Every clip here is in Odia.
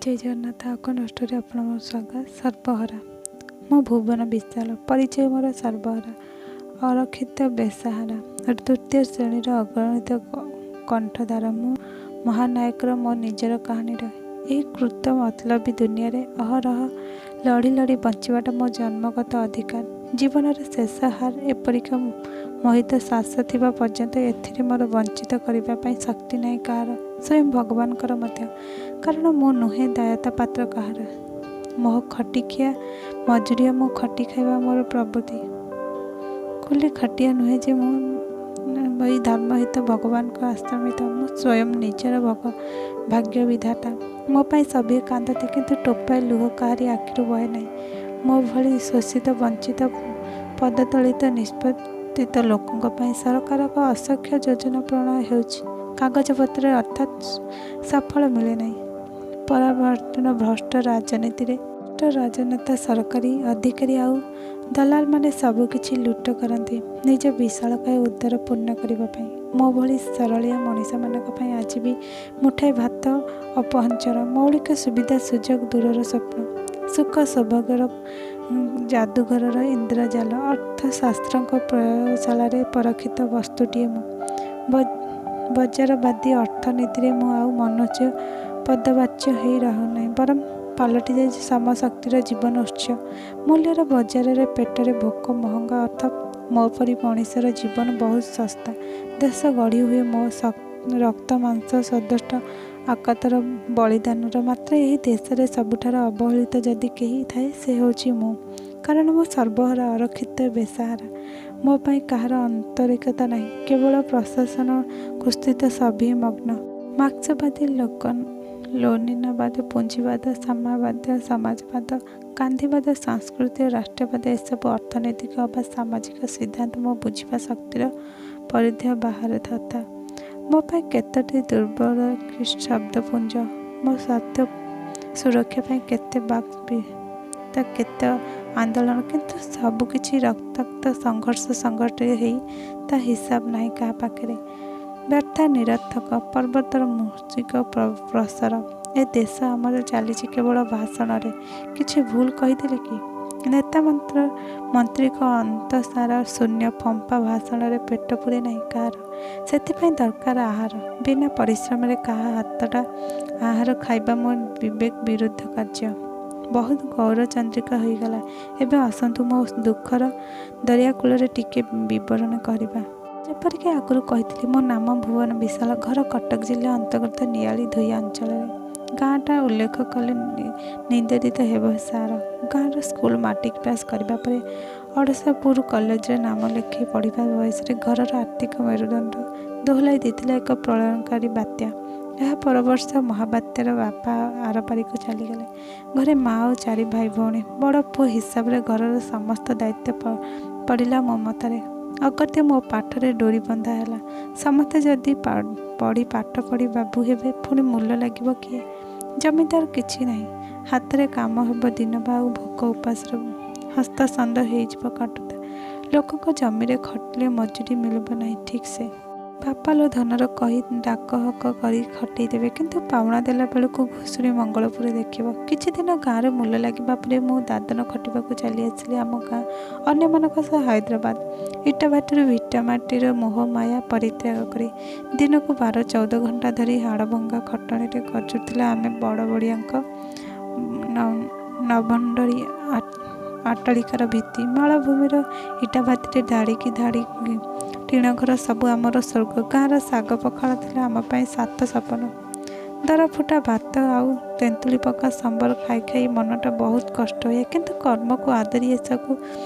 ଜୟ ଜଗନ୍ନାଥ। ଆକନଷ୍ଟରେ ଆପଣଙ୍କ ସ୍ୱାଗତ। ସର୍ବହରା। ମୁଁ ଭୁବନ ବିଶାଳ। ପରିଚୟ ମୋର ସର୍ବହରା, ଅରକ୍ଷିତ, ବେସାହାରା, ତୃତୀୟ ଶ୍ରେଣୀର ଅଗଣିତ କଣ୍ଠଧାର। ମୁଁ ମହାନାୟକର ମୋ ନିଜର କାହାଣୀର। ଏହି କୃତ ମତଲବୀ ଦୁନିଆରେ ଅହରହ ଲଢ଼ି ଲଢ଼ି ବଞ୍ଚିବାଟା ମୋ ଜନ୍ମଗତ ଅଧିକାର। ଜୀବନର ଶେଷ ହାର ଏପରିକି ମୋହିତ ଶ୍ୱାସ ଥିବା ପର୍ଯ୍ୟନ୍ତ ଏଥିରେ ମୋର ବଞ୍ଚିତ କରିବା ପାଇଁ ଶକ୍ତି ନାହିଁ କାହାର, ସ୍ୱୟଂ ଭଗବାନଙ୍କର ମଧ୍ୟ। କାରଣ ମୁଁ ନୁହେଁ ଦୟତା ପାତ୍ର କାହାର। ମୋହ ଖଟିଖିଆ ମଜୁରିଆ ମୁଁ, ଖଟି ଖାଇବା ମୋର ପ୍ରବୃତ୍ତି। କୁଲି ଖଟିଆ ନୁହେଁ ଯେ ମୁଁ ଏଇ ଧର୍ମହିତ ଭଗବାନଙ୍କ ଆଶ୍ରମିତ। ମୁଁ ସ୍ୱୟଂ ନିଜର ଭାଗ୍ୟ ବିଧାତା। ମୋ ପାଇଁ ସଭିଏଁ କାନ୍ଦନ୍ତି, କିନ୍ତୁ ଟୋପାଏ ଲୁହ କାହାରି ଆଖିରୁ ବହେ ନାହିଁ। ମୋ ଭଳି ଶୋଷିତ, ବଞ୍ଚିତ, ପଦଦଳିତ, ନିଷ୍ପେଷିତ ଲୋକଙ୍କ ପାଇଁ ସରକାରଙ୍କ ଅସଂଖ୍ୟ ଯୋଜନା ପ୍ରଣୟ ହେଉଛି କାଗଜପତ୍ରରେ, ଅର୍ଥାତ୍ ସଫଳ ମିଳେ ନାହିଁ। ପରାବର୍ତ୍ତନ ଭ୍ରଷ୍ଟ ରାଜନୀତିରେ ଭ୍ରଷ୍ଟ ରାଜନେତା, ସରକାରୀ ଅଧିକାରୀ ଆଉ ଦଲାଲମାନେ ସବୁକିଛି ଲୁଟ କରନ୍ତି ନିଜ ବିଶାଳକାୟ ଉଦର ପୂର୍ଣ୍ଣ କରିବା ପାଇଁ। ମୋ ଭଳି ସରଳିଆ ମଣିଷମାନଙ୍କ ପାଇଁ ଆଜି ବି ମୁଠାଏ ଭାତ ଅପହଞ୍ଚର, ମୌଳିକ ସୁବିଧା ସୁଯୋଗ ଦୂରର ସ୍ୱପ୍ନ। ସୁଖ ସୌଭାଗ୍ୟର ଯାଦୁଘରର ଇନ୍ଦ୍ରଜାଲ ଅର୍ଥଶାସ୍ତ୍ରଙ୍କ ପ୍ରୟୋଗଶାଳାରେ ପରଖିତ ବସ୍ତୁଟିଏ ମୁଁ। ବଜାରବାଦୀ ଅର୍ଥନୀତିରେ ମୁଁ ଆଉ ମନୁଷ୍ୟ ପଦବାଚ୍ୟ ହେଇ ରହୁନାହିଁ, ବରଂ ପାଲଟି ଯାଇଛି ଶ୍ରମଶକ୍ତିର ଜୀବନ ଉତ୍ସ। ମୂଲ୍ୟର ବଜାରରେ ପେଟରେ ଭୋକ ମହଙ୍ଗା, ଅର୍ଥ ମୋ ପରି ମଣିଷର ଜୀବନ ବହୁତ ଶସ୍ତା। ଦେଶ ଗଢ଼ି ହୁଏ ମୋ ରକ୍ତ ମାଂସ ସଦୃଶ ଆକାତର ବଳିଦାନର। ମାତ୍ର ଏହି ଦେଶରେ ସବୁଠାରୁ ଅବହେଳିତ ଯଦି କେହି ଥାଏ, ସେ ହେଉଛି ମୁଁ। କାରଣ ମୁଁ ସର୍ବହରା, ଅରକ୍ଷିତ, ବେସାହାରା। ମୋ ପାଇଁ କାହାର ଆନ୍ତରିକତା ନାହିଁ। କେବଳ ପ୍ରଶାସନ କୁତ୍ସିତ ସଭିଏଁ ମଗ୍ନ। ମାର୍କ୍ସବାଦୀ, ଲେନିନବାଦ, ପୁଞ୍ଜିବାଦ, ସାମ୍ୟବାଦ, ସମାଜବାଦ, ଗାନ୍ଧୀବାଦ, ସଂସ୍କୃତି ଓ ରାଷ୍ଟ୍ରବାଦ, ଏସବୁ ଅର୍ଥନୈତିକ ଅବା ସାମାଜିକ ସିଦ୍ଧାନ୍ତ ମୋ ବୁଝିବା ଶକ୍ତିର ପରିଧି ବାହାରେ କଥା। ମୋ ପାଇଁ କେତୋଟି ଦୁର୍ବଳ ଶବ୍ଦପୁଞ୍ଜ, ମୋ ସ୍ୱାର୍ଥ ସୁରକ୍ଷା ପାଇଁ କେତେ ବାକ୍ କେତେ ଆନ୍ଦୋଳନ, କିନ୍ତୁ ସବୁକିଛି ରକ୍ତାକ୍ତ ସଂଘର୍ଷ ସଂଘଟିତ ହେଇ ତା ହିସାବ ନାହିଁ କାହା ପାଖରେ। ବ୍ୟର୍ଥ, ନିରର୍ଥକ, ପର୍ବତର ମୂଷିକ ପ୍ରସର। ଏ ଦେଶ ଆମର ଚାଲିଛି କେବଳ ଭାଷଣରେ। କିଛି ଭୁଲ କହିଥିଲି କି? ନେତା ମନ୍ତ୍ରୀଙ୍କ ଅନ୍ତଃସାର ଶୂନ୍ୟ ଫମ୍ପା ଭାଷଣରେ ପେଟ ପୂରେ ନାହିଁ କାହାର। ସେଥିପାଇଁ ଦରକାର ଆହାର। ବିନା ପରିଶ୍ରମରେ କାହା ହାତଟା ଆହାର ଖାଇବା ମୋ ବିବେକ ବିରୁଦ୍ଧ କାର୍ଯ୍ୟ। ବହୁତ ଗୌର ଚନ୍ଦ୍ରିକା ହୋଇଗଲା। ଏବେ ଆସନ୍ତୁ ମୋ ଦୁଃଖର ଦରିଆ କୂଳରେ ଟିକେ ବିବରଣ କରିବା। ଯେପରିକି ଆଗରୁ କହିଥିଲି, ମୋ ନାମ ଭୁବନ ବିଶାଳ। ଘର କଟକ ଜିଲ୍ଲା ଅନ୍ତର୍ଗତ ନିଆଳି ଧୋଇଆ ଅଞ୍ଚଳରେ। ଗାଁଟା ଉଲ୍ଲେଖ କଲେ ନିନ୍ଦରିତ ହେବ ସାର। ଗାଁର ସ୍କୁଲ ମାଟ୍ରିକ ପାସ୍ କରିବା ପରେ ଅଡ଼ଶାପୁର କଲେଜରେ ନାମ ଲେଖାଇ ପଢ଼ିବା ବୟସରେ ଘରର ଆର୍ଥିକ ମେରୁଦଣ୍ଡ ଦୋହଲାଇ ଦେଇଥିଲା ଏକ ପ୍ରଳୟଙ୍କାରୀ ବାତ୍ୟା। ଏହା ପରବର୍ଷ ମହାବାତ୍ୟାର ବାପା ଆରପାରିକୁ ଚାଲିଗଲେ। ଘରେ ମା ଆଉ ଚାରି ଭାଇ ଭଉଣୀ। ବଡ଼ ପୁଅ ହିସାବରେ ଘରର ସମସ୍ତ ଦାୟିତ୍ୱ ପଡ଼ିଲା ମୋ ମଥାରେ। ଅଗତ୍ୟା ମୋ ପାଠରେ ଡୋରି ବନ୍ଧା ହେଲା। ସମସ୍ତେ ଯଦି ପଢ଼ି ପାଠ ପଢ଼ି ବାବୁ ହେବେ, ପୁଣି ମୂଲ ଲାଗିବ କିଏ? ଜମିଦାର କିଛି ନାହିଁ। ହାତରେ କାମ ହେବ ଦିନ ବା ଆଉ ଭୋକ ଉପାସରେ ହସ୍ତସନ୍ଦ ହେଇଯିବ କାଟୁଥା। ଲୋକଙ୍କ ଜମିରେ ଖଟିଲେ ମଜୁରୀ ମିଳିବ ନାହିଁ ଠିକ୍ ସେ। ବାପାଲୋ ଧନର କହି ଡାକ ହକ କରି ଖଟେଇ ଦେବେ, କିନ୍ତୁ ପାଉଣା ଦେଲା ବେଳକୁ ଘୁଷୁରୀ ମଙ୍ଗଳପୁର ଦେଖିବ। କିଛିଦିନ ଗାଁରେ ମୂଲ ଲାଗିବା ପରେ ମୁଁ ଦାଦନ ଖଟିବାକୁ ଚାଲି ଆସିଲି ଆମ ଗାଁ ଅନ୍ୟମାନଙ୍କ ସହ ହାଇଦ୍ରାବାଦ। ଇଟାଭାଟିରୁ ଭିଟାମାଟିର ମୋହ ମାୟା ପରିତ୍ୟାଗ କରି ଦିନକୁ 12-14 ଘଣ୍ଟା ଧରି ହାଡ଼ଭଙ୍ଗା ଖଟଣିରେ ଗଜୁଥିଲା ଆମେ ବଡ଼ ବଡ଼ିଆଙ୍କ ନଭଣ୍ଡରୀ ଅଟ୍ଟାଳିକାର ଭିତ୍ତି। ମାଳଭୂମିର ଇଟାଭାଟିରେ ଧାଡ଼ିକି ଧାଡ଼ି ଟିଣଘର ସବୁ ଆମର ସ୍ୱର୍ଗ। ଗାଁର ଶାଗ ପଖାଳ ଥିଲା ଆମ ପାଇଁ ସାତ ସପନ। ଦରଫୁଟା ଭାତ ଆଉ ତେନ୍ତୁଳି ପକା ସମ୍ବର ଖାଇ ଖାଇ ମନଟା ବହୁତ କଷ୍ଟ ହୁଏ, କିନ୍ତୁ କର୍ମକୁ ଆଦରି ଏସବୁ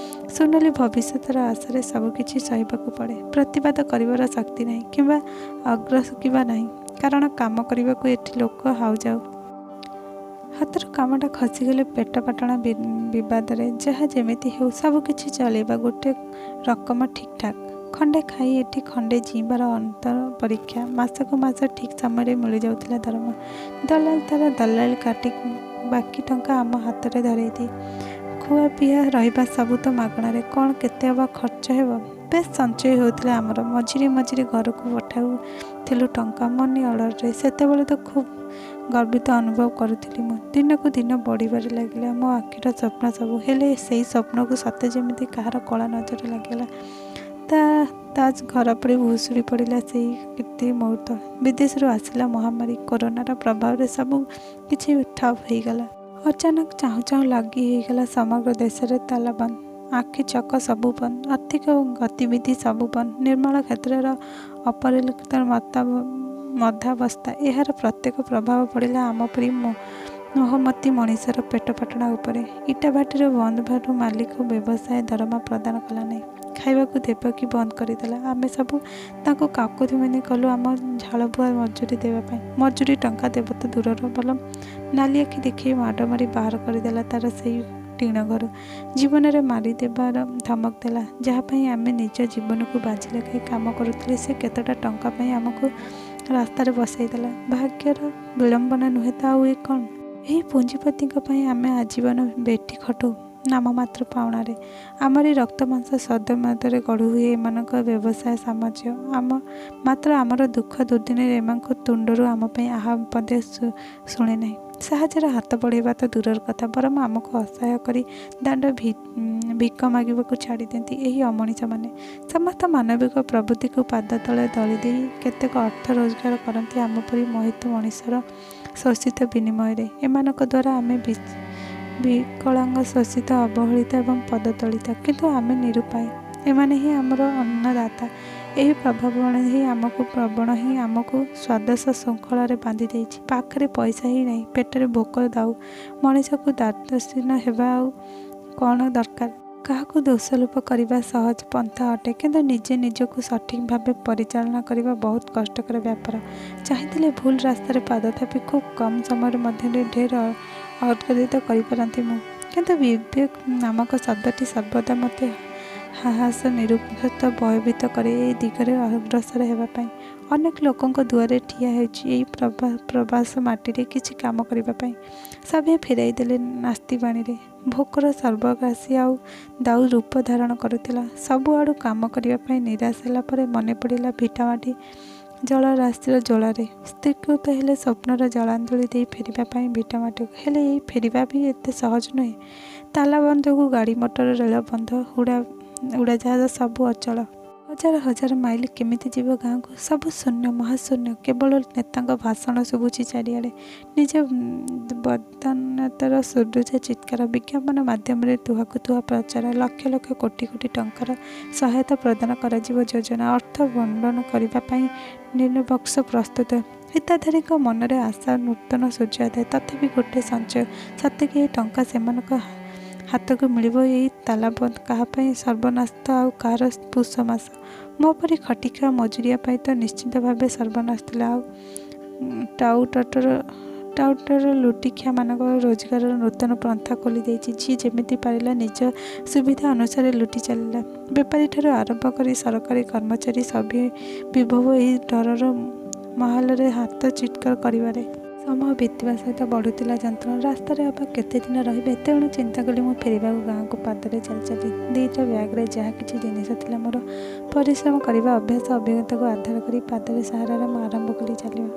ସୁନେଲି ଭବିଷ୍ୟତର ଆଶାରେ ସବୁକିଛି ସହିବାକୁ ପଡ଼େ। ପ୍ରତିବାଦ କରିବାର ଶକ୍ତି ନାହିଁ କିମ୍ବା ଅଗ୍ରସୁକିବା ନାହିଁ, କାରଣ କାମ କରିବାକୁ ଏଠି ଲୋକ ହାଉଯାଉ। ହାତରୁ କାମଟା ଖସିଗଲେ ପେଟ ପାଟଣା ବିବାଦରେ। ଯାହା ଯେମିତି ହେଉ, ସବୁକିଛି ଚଳେଇବା ଗୋଟେ ରକମ ଠିକ୍ଠାକ୍। ଖଣ୍ଡେ ଖାଇ ଏଠି ଖଣ୍ଡେ ଜୀଇଁବାର ଅନ୍ତର ପରୀକ୍ଷା। ମାସକୁ ମାସ ଠିକ୍ ସମୟରେ ମିଳିଯାଉଥିଲା ଦରମା। ଦଲାଲ ତାର ଦଲାଲି କାଟି ବାକି ଟଙ୍କା ଆମ ହାତରେ ଧରେଇ ଦିଏ। ଖୁଆପିଆ ରହିବା ସବୁ ତ ମାଗଣାରେ, କ'ଣ କେତେ ଅବା ଖର୍ଚ୍ଚ ହେବ? ବେଶ୍ ସଞ୍ଚୟ ହେଉଥିଲା ଆମର। ମଝିରେ ମଝିରେ ଘରକୁ ପଠାଉଥିଲୁ ଟଙ୍କା ମନି ଅର୍ଡ଼ରରେ। ସେତେବେଳେ ତ ଖୁବ୍ ଗର୍ବିତ ଅନୁଭବ କରୁଥିଲି ମୁଁ। ଦିନକୁ ଦିନ ବଢ଼ିବାରେ ଲାଗିଲା ମୋ ଆଖିର ସ୍ୱପ୍ନ ସବୁ। ହେଲେ ସେଇ ସ୍ୱପ୍ନକୁ ସତେ ଯେମିତି କାହାର କଳା ନଜର ଲାଗିଗଲା। ତା ତାଜ ଘର ପରି ଭୁଷୁଡ଼ି ପଡ଼ିଲା ସେଇ କେତେ ମୁହୂର୍ତ୍ତ। ବିଦେଶରୁ ଆସିଲା ମହାମାରୀ କରୋନାର ପ୍ରଭାବରେ ସବୁ କିଛି ଠପ୍ ହୋଇଗଲା। ଅଚାନକ ଚାହୁଁ ଚାହୁଁ ଲାଗି ହୋଇଗଲା ସମଗ୍ର ଦେଶରେ ତାଲାବନ୍ଦ। ଆଖି ଚକ ସବୁ ବନ୍ଦ। ଆର୍ଥିକ ଗତିବିଧି ସବୁ ବନ୍ଦ। ନିର୍ମାଣ କ୍ଷେତ୍ରର ଅପରିଲିପ୍ତ ମନ୍ଦାବସ୍ଥା। ଏହାର ପ୍ରତ୍ୟକ୍ଷ ପ୍ରଭାବ ପଡ଼ିଲା ଆମ ପରି ମେହନତି ମଣିଷର ପେଟପାଟଣା ଉପରେ। ଇଟାଭାଟିର ବନ୍ଦ ହେବାରୁ ମାଲିକ ବ୍ୟବସାୟୀ ଦରମା ପ୍ରଦାନ କଲା ନାହିଁ। ଖାଇବାକୁ ଦେବା ବି ବନ୍ଦ କରିଦେଲା। ଆମେ ସବୁ ତାଙ୍କୁ କାକୁତି ମିନତି କଲୁ ଆମ ଝାଳବୁହା ମଜୁରୀ ଦେବା ପାଇଁ। ମଜୁରୀ ଟଙ୍କା ଦେବ ତ ଦୂରର ବରଂ ନାଲିଆଖି ଦେଖାଇ ମାଡ଼ ମାରି ବାହାର କରିଦେଲା ତା'ର ସେଇ ଟିଣ ଘରୁ। ଜୀବନରେ ମାରିଦେବାର ଧମକ ଦେଲା। ଯାହା ପାଇଁ ଆମେ ନିଜ ଜୀବନକୁ ବାଜି ଲଗାଇ କାମ କରୁଥିଲେ ସେ କେତେଟା ଟଙ୍କା ପାଇଁ ଆମକୁ ରାସ୍ତାରେ ବସାଇଦେଲା। ଭାଗ୍ୟର ବିଡ଼ମ୍ବନା ନୁହେଁ ତ ଆଉ କ'ଣ? ଏହି ପୁଞ୍ଜିପତିଙ୍କ ପାଇଁ ଆମେ ଆଜୀବନ ବେଠି ଖଟୁ ନାମମାତ୍ର ପାଉଣାରେ। ଆମରି ରକ୍ତମାଂସ ସଦ୍ୟମଦରେ ଗଢ଼ିହୁଏ ଏମାନଙ୍କ ବ୍ୟବସାୟ ସାମ୍ରାଜ୍ୟ। ମାତ୍ର ଆମର ଦୁଃଖ ଦୁର୍ଦ୍ଦିନରେ ଏମାନଙ୍କ ତୁଣ୍ଡରୁ ଆମ ପାଇଁ ଆହା ପଦେ ଶୁଣେନାହିଁ। ସାହାଯ୍ୟର ହାତ ବଢ଼ାଇବା ତ ଦୂରର କଥା, ବରଂ ଆମକୁ ଅସହାୟ କରି ଦାଣ୍ଡ ଭିକ ମାଗିବାକୁ ଛାଡ଼ିଦିଅନ୍ତି ଏହି ଅମଣିଷମାନେ। ସମସ୍ତ ମାନବିକ ପ୍ରବୃତ୍ତିକୁ ପାଦତଳେ ଦଳିଦେଇ କେତେକ ଅର୍ଥ ରୋଜଗାର କରନ୍ତି ଆମ ପରି ମହେନତି ମଣିଷର ଶୋଷିତ ବିନିମୟରେ। ଏମାନଙ୍କ ଦ୍ୱାରା ଆମେ ବିକଳାଙ୍ଗ, ଶୋଷିତ, ଅବହେଳିତ ଏବଂ ପଦଦଳିତ। କିନ୍ତୁ ଆମେ ନିରୁପାୟ। ଏମାନେ ହିଁ ଆମର ଅନ୍ନଦାତା। ଏହି ପ୍ରଭାବଣ ହିଁ ଆମକୁ ପ୍ରବଣ ହିଁ ଆମକୁ ସ୍ୱଦେଶ ଶୃଙ୍ଖଳରେ ବାନ୍ଧି ଦେଇଛି। ପାଖରେ ପଇସା ହିଁ ନାହିଁ, ପେଟରେ ଭୋକ ଦାଉ ମଣିଷକୁ ଦାୟିତ୍ୱହୀନ ହେବା ଆଉ କ'ଣ ଦରକାର? କାହାକୁ ଦୋଷାରୋପ କରିବା ସହଜ ପନ୍ଥା ଅଟେ, କିନ୍ତୁ ନିଜେ ନିଜକୁ ସଠିକ୍ ଭାବେ ପରିଚାଳନା କରିବା ବହୁତ କଷ୍ଟକର ବ୍ୟାପାର। ଚାହିଁଥିଲେ ଭୁଲ ରାସ୍ତାରେ ପାଦ ଥାପି ଖୁବ୍ କମ୍ ସମୟ ମଧ୍ୟରେ ଢେର ଅଗ୍ରଗତି କରିପାରନ୍ତି ମୁଁ। କିନ୍ତୁ ବିବେକ ନାମକ ଶବ୍ଦଟି ସର୍ବଦା ମୋତେ ହତାଶ, ନିରୁତ୍ସାହିତ, ଭୟଭୀତ କରେ ଏ ଦିଗରେ ଅଗ୍ରସର ହେବା ପାଇଁ। ଅନେକ ଲୋକଙ୍କ ଦୁଆରେ ଠିଆ ହୋଇଛି ଏଇ ପ୍ରବାସ ମାଟିରେ କିଛି କାମ କରିବା ପାଇଁ। ସଭିଏଁ ଫେରାଇ ଦେଲେ ନାସ୍ତିବାଣୀରେ। ଭୋକର ସର୍ବଗ୍ରାସୀ ଆଉ ଦାଉ ରୂପ ଧାରଣ କରୁଥିଲା। ସବୁଆଡ଼ୁ କାମ କରିବା ପାଇଁ ନିରାଶ ହେଲା ପରେ ମନେପଡ଼ିଲା ଭିଟାମାଟି ଜଳରାଶିର ଜ୍ୱାଳାରେ। ସ୍ଥିରୀକୃତ ହେଲି ସ୍ୱପ୍ନର ଜଳାଞ୍ଜଳି ଦେଇ ଫେରିବା ପାଇଁ ଭିଟାମାଟିକୁ। ହେଲେ ଏଇ ଫେରିବା ବି ଏତେ ସହଜ ନୁହେଁ। ତାଲାବନ୍ଦକୁ ଗାଡ଼ିମଟର, ରେଳ ବନ୍ଦ, ଉଡ଼ାଜାହାଜ ସବୁ ଅଚଳ। ହଜାର ହଜାର ମାଇଲ କେମିତି ଯିବ ଗାଁକୁ? ସବୁ ଶୂନ୍ୟ, ମହାଶୂନ୍ୟ। କେବଳ ନେତାଙ୍କ ଭାଷଣ ଶୁଭୁଛି ଚାରିଆଡ଼େ। ନିଜ ବଦାନ୍ୟତାର ସୁଦୃଢ଼ ଚିତ୍କାର। ବିଜ୍ଞାପନ ମାଧ୍ୟମରେ ତୁହାକୁ ତୁହା ପ୍ରଚାର। ଲକ୍ଷ ଲକ୍ଷ କୋଟି କୋଟି ଟଙ୍କାର ସହାୟତା ପ୍ରଦାନ କରାଯିବ ଯୋଜନା। ଅର୍ଥ ବଣ୍ଟନ କରିବା ପାଇଁ ନୀଳବାକ୍ସ ପ୍ରସ୍ତୁତ। ହିତାଧିକାରୀଙ୍କ ମନରେ ଆଶାର ନୂତନ ସୂର୍ଯ୍ୟୋଦୟ। ତଥାପି ଗୋଟିଏ ସଂଶୟ, ସତେ କି ଏ ଟଙ୍କା ସେମାନଙ୍କ ହାତକୁ ମିଳିବ? ଏଇ ତାଲାବନ୍ଦ କାହାପାଇଁ ସର୍ବନାଶ ତ ଆଉ କାହାର ପୁଷମାସ। ମୋ ପରି ଖଟିଖିଆ ମଜୁରିଆ ପାଇଁ ତ ନିଶ୍ଚିତ ଭାବେ ସର୍ବନାଶ ଥିଲା, ଆଉ ଟାଉଟର ଲୁଟିଖିଆମାନଙ୍କ ରୋଜଗାରର ନୂତନ ପନ୍ଥା ଖୋଲି ଦେଇଛି। ଯିଏ ଯେମିତି ପାରିଲା ନିଜ ସୁବିଧା ଅନୁସାରେ ଲୁଟି ଚାଲିଲା। ବେପାରୀଠାରୁ ଆରମ୍ଭ କରି ସରକାରୀ କର୍ମଚାରୀ ସଭିଏଁ ବିଭୋର ଏହି ଡରର ମାହୋଲରେ ହାତ ଚିତ୍କାର କରିବାରେ। ସମୟ ବିତିବା ସହିତ ବଢ଼ୁଥିଲା ଯନ୍ତ୍ରଣା। ରାସ୍ତାରେ ଅବା କେତେଦିନ ରହିବେ? ତେଣୁ ଚିନ୍ତାକଲି ମୁଁ ଫେରିବାକୁ ଗାଁକୁ ପାଦରେ ଚାଲି ଚାଲି। ଦି'ଟା ବ୍ୟାଗରେ ଯାହା କିଛି ଜିନିଷ ଥିଲା ମୋର ପରିଶ୍ରମ କରିବା ଅଭ୍ୟାସ ଅଭିଜ୍ଞତାକୁ ଆଧାର କରି ପାଦର ସାହାରାରେ ମୁଁ ଆରମ୍ଭ କଲି ଚାଲିବା।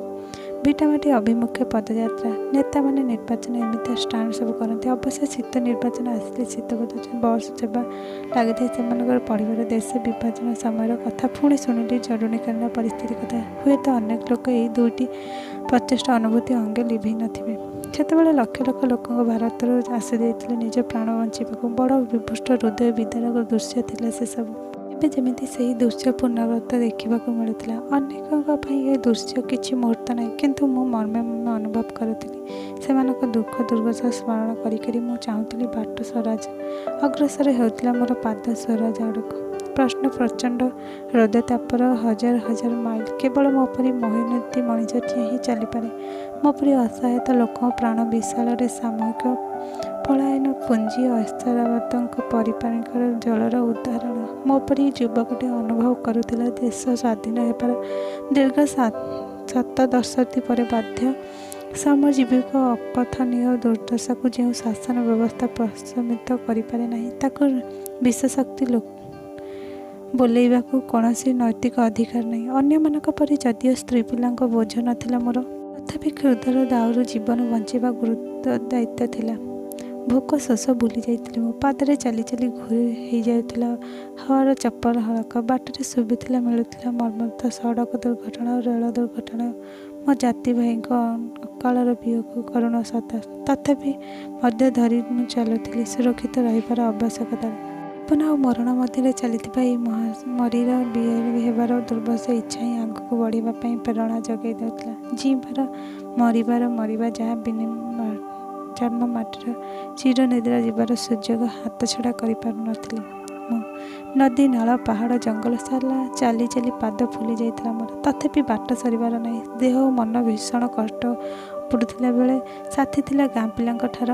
ଭିଟାମାଟି ଅଭିମୁଖେ ପଦଯାତ୍ରା। ନେତାମାନେ ନିର୍ବାଚନରେ ଏମିତିଆ ଷ୍ଟାଣ୍ଟ ସବୁ କରନ୍ତି। ଅବଶ୍ୟ ଶୀତ ନିର୍ବାଚନ ଆସିଲେ ଶୀତବସ୍ତ୍ର ବସ୍ ସେବା ଲାଗିଥାଏ ସେମାନଙ୍କର ପରିବାର। ଦେଶ ବିଭାଜନ ସମୟର କଥା, ପୁଣି ଶୁଣିଲି ଜରୁରୀକାଳୀନ ପରିସ୍ଥିତି କଥା। ହୁଏତ ଅନେକ ଲୋକ ଏହି ଦୁଇଟି ପ୍ରଚେଷ୍ଟାର ଅନୁଭୂତି ଅଙ୍ଗେ ଲିଭେଇ ନଥିବେ। ସେତେବେଳେ ଲକ୍ଷ ଲକ୍ଷ ଲୋକ ଭାରତରୁ ଆସିଯାଇଥିଲେ ନିଜ ପ୍ରାଣ ବଞ୍ଚାଇବାକୁ। ବଡ଼ ବୀଭତ୍ସ, ହୃଦୟ ବିଦାରକ ଦୃଶ୍ୟ ଥିଲା ସେସବୁ। ଏବେ ଯେମିତି ସେହି ଦୃଶ୍ୟ ପୁନରାବୃତ୍ତ ଦେଖିବାକୁ ମିଳୁଥିଲା। ଅନେକଙ୍କ ପାଇଁ ଏ ଦୃଶ୍ୟ କିଛି ମୁହୂର୍ତ୍ତ ନାହିଁ, କିନ୍ତୁ ମୁଁ ମର୍ମେ ମର୍ମେ ଅନୁଭବ କରୁଥିଲି ସେମାନଙ୍କ ଦୁଃଖ ଦୁର୍ଦ୍ଦଶା ସ୍ମରଣ କରି କରି ମୁଁ ଚାହୁଁଥିଲି ବାଟ ସ୍ୱରାଜ। ଅଗ୍ରସର ହେଉଥିଲା ମୋର ପାଦ ସ୍ୱରାଜ ଆଡ଼କୁ। ପ୍ରଶ୍ନ ପ୍ରଚଣ୍ଡ ରୌଦ୍ରତାପର ହଜାର ହଜାର ମାଇଲ କେବଳ ମୋ ପରି ମେହନତି ମଣିଷଟିଏ ହିଁ ଚାଲିପାରେ। ମୋ ପରି ଅସହାୟ ଲୋକଙ୍କ ପ୍ରାଣ ବିକଳରେ ସାମୂହିକ ପଳାୟନ ପୁଞ୍ଜି ଅସ୍ଥିରତାଙ୍କ ପାରିବାରିକ ଜ୍ୱାଳାର ଉଦାହରଣ। ମୋ ପରି ଯୁବକଟିଏ ଅନୁଭବ କରୁଥିଲା ଦେଶ ସ୍ୱାଧୀନ ହେବାର ଦୀର୍ଘ 7 ଦଶନ୍ଧି ପରେ ମଧ୍ୟ ଶ୍ରମଜୀବୀଙ୍କ ଅକଥନୀୟ ଦୁର୍ଦ୍ଦଶାକୁ ଯେଉଁ ଶାସନ ବ୍ୟବସ୍ଥା ପ୍ରଶମିତ କରିପାରି ନାହିଁ, ତାକୁ ବିଶ୍ୱଶକ୍ତି ବୋଲାଇବାକୁ କୌଣସି ନୈତିକ ଅଧିକାର ନାହିଁ। ଅନ୍ୟମାନଙ୍କ ପରି ଯଦିଓ ସ୍ତ୍ରୀ ପିଲାଙ୍କ ବୋଝ ନଥିଲା ମୋର, ତଥାପି କ୍ଷୁଧାର ଦାଉରୁ ଜୀବନ ବଞ୍ଚାଇବା ଗୁରୁତର ଦାୟିତ୍ୱ ଥିଲା। ଭୋକ ଶୋଷ ଭୁଲି ଯାଇଥିଲି ମୁଁ। ପାଦରେ ଚାଲି ଚାଲି ଘୋରି ହେଇଯାଉଥିଲା ହାୱାର ଚପଲ ହଳକ। ବାଟରେ ଶୁଭିଥିଲା ମିଳୁଥିଲା ମର୍ମନ୍ତୁଦ ସଡ଼କ ଦୁର୍ଘଟଣା ଓ ରେଳ ଦୁର୍ଘଟଣା, ମୋ ଜାତି ଭାଇଙ୍କ ଅକାଳର ବିୟୋଗ କରୁଣ ସଦା। ତଥାପି ମଧ୍ୟ ଧରି ମୁଁ ଚାଲୁଥିଲି ସୁରକ୍ଷିତ ରହିବାର ଆବଶ୍ୟକତା। ଜୀବନ ଆଉ ମରଣ ମଧ୍ୟରେ ଚାଲିଥିବା ଏହି ମହାମାରୀର ବିଜୟୀ ହେବାର ଦୁର୍ବସ ଇଚ୍ଛା ହିଁ ଆଗକୁ ବଢ଼ିବା ପାଇଁ ପ୍ରେରଣା ଯୋଗାଇ ଦେଉଥିଲା। ଜୀଇଁବାର ମରିବାର, ମରିବା ଯାହା ଜନ୍ମମାଟିର ଚିରନିଦ୍ରା ଯିବାର ସୁଯୋଗ ହାତଛଡ଼ା କରିପାରୁନଥିଲି ମୁଁ। ନଦୀ, ନାଳ, ପାହାଡ଼, ଜଙ୍ଗଲ ସାରା ଚାଲି ଚାଲି ପାଦ ଫୁଲି ଯାଇଥିଲା ମୋର। ତଥାପି ବାଟ ସରିବାର ନାହିଁ। ଦେହ ଓ ମନ ଭୀଷଣ କଷ୍ଟ ଉପୁଡ଼ୁଥିଲା ବେଳେ ସାଥୀ ଥିଲା ଗାଁ ପିଲାଙ୍କ ଠାର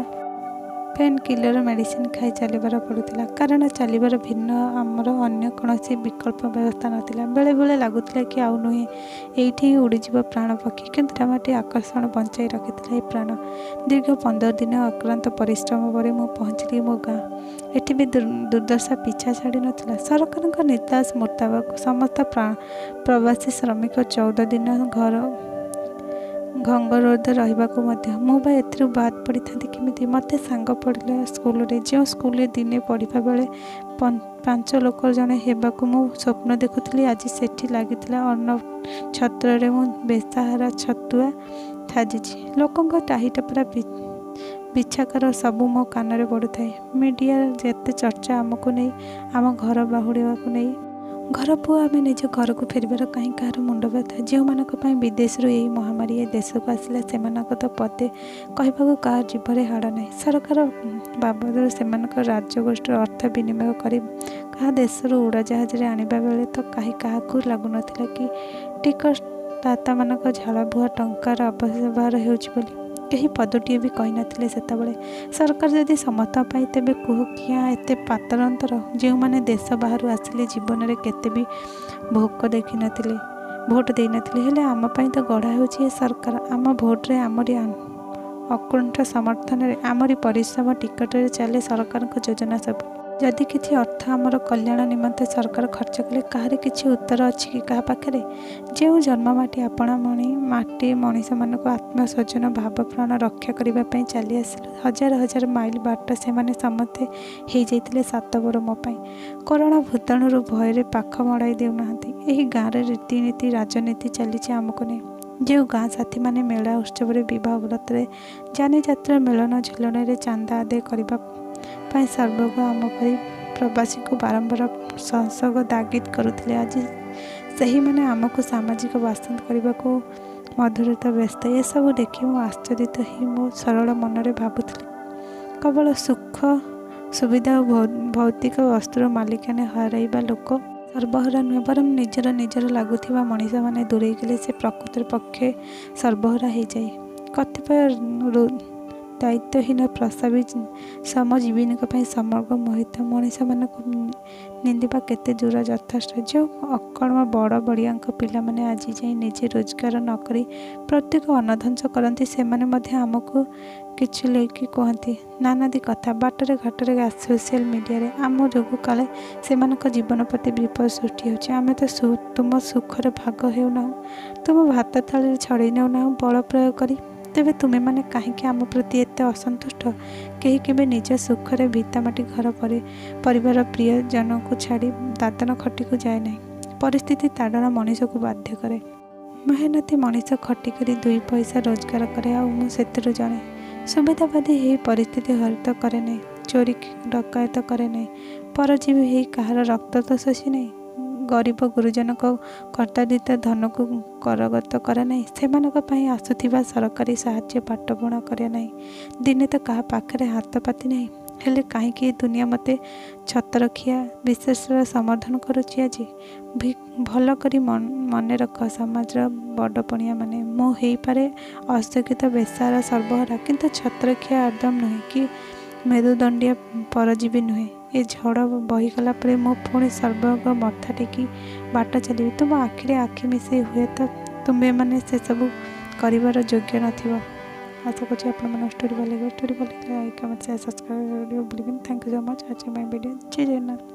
ପେନ୍ କିଲର ମେଡ଼ିସିନ ଖାଇ ଚାଲିବାର ପଡ଼ୁଥିଲା। କାରଣ ଚାଲିବାର ଭିନ୍ନ ଆମର ଅନ୍ୟ କୌଣସି ବିକଳ୍ପ ବ୍ୟବସ୍ଥା ନଥିଲା। ବେଳେବେଳେ ଲାଗୁଥିଲା କି ଆଉ ନୁହେଁ, ଏଇଠି ହିଁ ଉଡ଼ିଯିବ ପ୍ରାଣ ପକ୍ଷୀ। କିନ୍ତୁ ଭିଟାମାଟି ଆକର୍ଷଣ ବଞ୍ଚାଇ ରଖିଥିଲା ଏ ପ୍ରାଣ। ଦୀର୍ଘ 15 ଦିନ ଅକ୍ଳାନ୍ତ ପରିଶ୍ରମ ପରେ ମୁଁ ପହଞ୍ଚିଲି ମୋ ଗାଁ। ଏଠି ବି ଦୁର୍ଦ୍ଦଶା ପିଛା ଛାଡ଼ି ନଥିଲା। ସରକାରଙ୍କ ନିର୍ଦ୍ଦେଶ ମୁତାବକ ସମସ୍ତ ପ୍ରବାସୀ ଶ୍ରମିକ 14 ଦିନ ଘର ସଙ୍ଗରୋଧରେ ରହିବାକୁ ମଧ୍ୟ। ମୁଁ ବା ଏଥିରୁ ବାଦ୍ ପଡ଼ିଥାନ୍ତି କେମିତି? ମୋତେ ସାଙ୍ଗ ପଡ଼ିଲା ସ୍କୁଲରେ। ଯେଉଁ ସ୍କୁଲରେ ଦିନେ ପଢ଼ିବା ବେଳେ 5 ଲୋକର ଜଣେ ହେବାକୁ ମୁଁ ସ୍ୱପ୍ନ ଦେଖୁଥିଲି, ଆଜି ସେଠି ଲାଗିଥିଲା ଅନ୍ନଛତ୍ରରେ ମୁଁ ବେସାହାରା ଛତୁଆ ସାଜିଛି। ଲୋକଙ୍କ ଟାହିଟାପରା, ବିଚାକାର ସବୁ ମୋ କାନରେ ପଡ଼ୁଥାଏ। ମିଡିଆର ଯେତେ ଚର୍ଚ୍ଚା ଆମକୁ ନେଇ, ଆମ ଘର ବାହୁଡ଼ିବାକୁ ନେଇ। ଘର ପୁଅ ଆମେ ନିଜ ଘରକୁ ଫେରିବାର କାହିଁ କାହାର ମୁଣ୍ଡବ୍ୟଥା? ଯେଉଁମାନଙ୍କ ପାଇଁ ବିଦେଶରୁ ଏହି ମହାମାରୀ ଏ ଦେଶକୁ ଆସିଲା, ସେମାନଙ୍କ ତ ପଦେ କହିବାକୁ କାହା ଜିଭରେ ହାଡ଼ ନାହିଁ। ସରକାର ବାବଦରେ ସେମାନଙ୍କ ରାଜକୋଷରୁ ଅର୍ଥ ବିନିଯୋଗ କରି କାହା ଦେଶରୁ ଉଡ଼ାଜାହାଜରେ ଆଣିବା ବେଳେ ତ କାହିଁ କାହାକୁ ଲାଗୁନଥିଲା କି ଟିକସଦାତାମାନଙ୍କ ଝାଳବୁହା ଟଙ୍କାର ଅପବ୍ୟବହାର ହେଉଛି ବୋଲି। କେହି ପଦଟିଏ ବି କହିନଥିଲେ ସେତେବେଳେ। ସରକାର ଯଦି ସମସ୍ତଙ୍କ ପାଇଁ, ତେବେ କୁହ କିଆଁ ଏତେ ପାତରଅନ୍ତର? ଯେଉଁମାନେ ଦେଶ ବାହାରୁ ଆସିଲେ ଜୀବନରେ କେବେ ବି ଭୋଟ ଦେଇନଥିଲେ, ହେଲେ ଆମ ପାଇଁ ତ ଗଢ଼ା ହେଉଛି ଏ ସରକାର। ଆମ ଭୋଟରେ, ଆମରି ଅକୁଣ୍ଠ ସମର୍ଥନରେ, ଆମରି ପରିଶ୍ରମ ଟିକସରେ ଚାଲେ ସରକାରଙ୍କ ଯୋଜନା ସବୁ। ଯଦି କିଛି ଅର୍ଥ ଆମର କଲ୍ୟାଣ ନିମନ୍ତେ ସରକାର ଖର୍ଚ୍ଚ କଲେ କାହାରି କିଛି ଉତ୍ତର ଅଛି କି କାହା ପାଖରେ? ଯେଉଁ ଜନ୍ମମାଟି ଆପଣା ମଣି ମାଟି ମଣିଷମାନଙ୍କୁ ଆତ୍ମୀୟ ସ୍ୱଜନ ଭାବପ୍ରାଣ ରକ୍ଷା କରିବା ପାଇଁ ଚାଲି ଆସିଲୁ ହଜାର ହଜାର ମାଇଲ ବାଟ, ସେମାନେ ସମସ୍ତେ ହେଇଯାଇଥିଲେ ସାତବର ମୋ ପାଇଁ। କରୋନା ଭୂତାଣୁର ଭୟରେ ପାଖ ମଡ଼ାଇ ଦେଉନାହାନ୍ତି। ଏହି ଗାଁରେ ରୀତିନୀତି ରାଜନୀତି ଚାଲିଛି ଆମକୁ ନେଇ। ଯେଉଁ ଗାଁ ସାଥୀମାନେ ମେଳା ଉତ୍ସବରେ, ବିବାହ ବ୍ରତରେ, ଯାନିଯାତ୍ରା, ମେଳନ ଝୁଲଣରେ ଚାନ୍ଦା ଆଦାୟ କରିବା ପାଇଁ ସର୍ବଗ ଆମ ପରି ପ୍ରବାସୀଙ୍କୁ ବାରମ୍ବାର ସଂସର୍ଗ ତାଗିଦ କରୁଥିଲେ, ଆଜି ସେହିମାନେ ଆମକୁ ସାମାଜିକ ବାସନ୍ଦ କରିବାକୁ ମଧୁରତା ବ୍ୟସ୍ତ। ଏସବୁ ଦେଖି ମୁଁ ଆଶ୍ଚର୍ଯ୍ୟ ହେଇ ମୋ ସରଳ ମନରେ ଭାବୁଥିଲି, କେବଳ ସୁଖ ସୁବିଧା ଓ ଭୌତିକ ବସ୍ତୁର ମାଲିକାନା ହରାଇବା ଲୋକ ସର୍ବହରା ନୁହେଁ, ବରଂ ନିଜର ନିଜର ଲାଗୁଥିବା ମଣିଷମାନେ ଦୂରେଇ ଗଲେ ସେ ପ୍ରକୃତ ପକ୍ଷେ ସର୍ବହରା ହେଇଯାଏ। କତିପୟ ଦାୟିତ୍ୱହୀନ ପ୍ରସାବୀ ଶ୍ରମଜୀବୀଙ୍କ ପାଇଁ ସମଗ୍ର ମୋହିତ ମଣିଷମାନଙ୍କୁ ନିନ୍ଦିବା କେତେ ଦୂର ଯଥାର୍ଥ? ଯେଉଁ ଅକର୍ମ ବଡ଼ ବଡ଼ିଆଙ୍କ ପିଲାମାନେ ଆଜି ଯାଏ ନିଜେ ରୋଜଗାର ନ କରି ପ୍ରତ୍ୟେକ ଅନ୍ନ ଧ୍ୱଂସ କରନ୍ତି, ସେମାନେ ମଧ୍ୟ ଆମକୁ କିଚୁଳେଇକି କୁହନ୍ତି ନାନାଦି କଥା। ବାଟରେ ଘାଟରେ, ସୋସିଆଲ ମିଡିଆରେ। ଆମ ଯୋଗୁଁ କାଳେ ସେମାନଙ୍କ ଜୀବନ ପ୍ରତି ବିପଦ ସୃଷ୍ଟି ହେଉଛି। ଆମେ ତ ତୁମ ସୁଖରେ ଭାଗ ହେଉନାହୁଁ, ତୁମ ଭାତ ଥାଳିରୁ ଛଡ଼େଇ ନେଉନାହୁଁ ବଳ ପ୍ରୟୋଗ କରି। ତେବେ ତୁମେମାନେ କାହିଁକି ଆମ ପ୍ରତି ଏତେ ଅସନ୍ତୁଷ୍ଟ? କେହି କେବେ ନିଜ ସୁଖରେ ଭିଟାମାଟି, ଘର, ପରିବାର, ପ୍ରିୟଜନଙ୍କୁ ଛାଡ଼ି ଦାଦନ ଖଟିକୁ ଯାଏ ନାହିଁ। ପରିସ୍ଥିତି ତାଡ଼ନା ମଣିଷକୁ ବାଧ୍ୟ କରେ। ମେହନତି ମଣିଷ ଖଟିକରି ଦୁଇ ପଇସା ରୋଜଗାର କରେ, ଆଉ ମୁଁ ସେଥିରୁ ଜଣେ। ସୁବିଧାବାଦୀ ହେଇ ପରିସ୍ଥିତି ହରିତ କରେ ନାହିଁ, ଚୋରି ଡକାୟତ କରେ ନାହିଁ, ପରଜୀବୀ ହେଇ କାହାର ରକ୍ତ ତ ଶୋଷି ନାହିଁ, ଗରିବ ଗୁରୁଜନଙ୍କ କର୍ତ୍ତାଦିତ ଧନକୁ କରଗତ କରେ ନାହିଁ, ସେମାନଙ୍କ ପାଇଁ ଆସୁଥିବା ସରକାରୀ ସାହାଯ୍ୟ ବାଟବଣା କରେ ନାହିଁ, ଦିନେ ତ କାହା ପାଖରେ ହାତ ପାତି ନାହିଁ। ହେଲେ କାହିଁକି ଏ ଦୁନିଆ ମୋତେ ଛତରଖିଆ ବିଶେଷର ସମର୍ଥନ କରୁଛି ଆଜି? ଭଲ କରି ମନେ ରଖ ସମାଜର ବଡ଼ପଣିଆମାନେ, ମୁଁ ହେଇପାରେ ଅଶିକ୍ଷିତ, ବେସାହାରା, ସର୍ବହରା, କିନ୍ତୁ ଛତରଖିଆ ଆଦୌ ନୁହେଁ କି ମେରୁଦଣ୍ଡିଆ ପରଜୀବୀ ନୁହେଁ। ଏ ଝଡ଼ ବହିଗଲା ପରେ ମୁଁ ପୁଣି ସର୍ବଗ ମଥା ଟେକି ବାଟ ଚାଲିବି ତୁମ ଆଖିରେ ଆଖି ମିଶାଇ। ହୁଏତ ତୁମେମାନେ ସେସବୁ କରିବାର ଯୋଗ୍ୟ ନଥିବ। ଆଶା କରୁଛି ଆପଣମାନଙ୍କୁ ଷ୍ଟୋରି ଭଲ ଲାଗିବ। ଷ୍ଟୋରି ଭଲ ଲାଗିଲେ ଲାଇକ୍, କମେଣ୍ଟ, ସେୟାର, ସବସ୍କ୍ରାଇବ୍ କରିବାକୁ ଭୁଲିବେନି। Thank you so much watching my video. Jay Jagannath.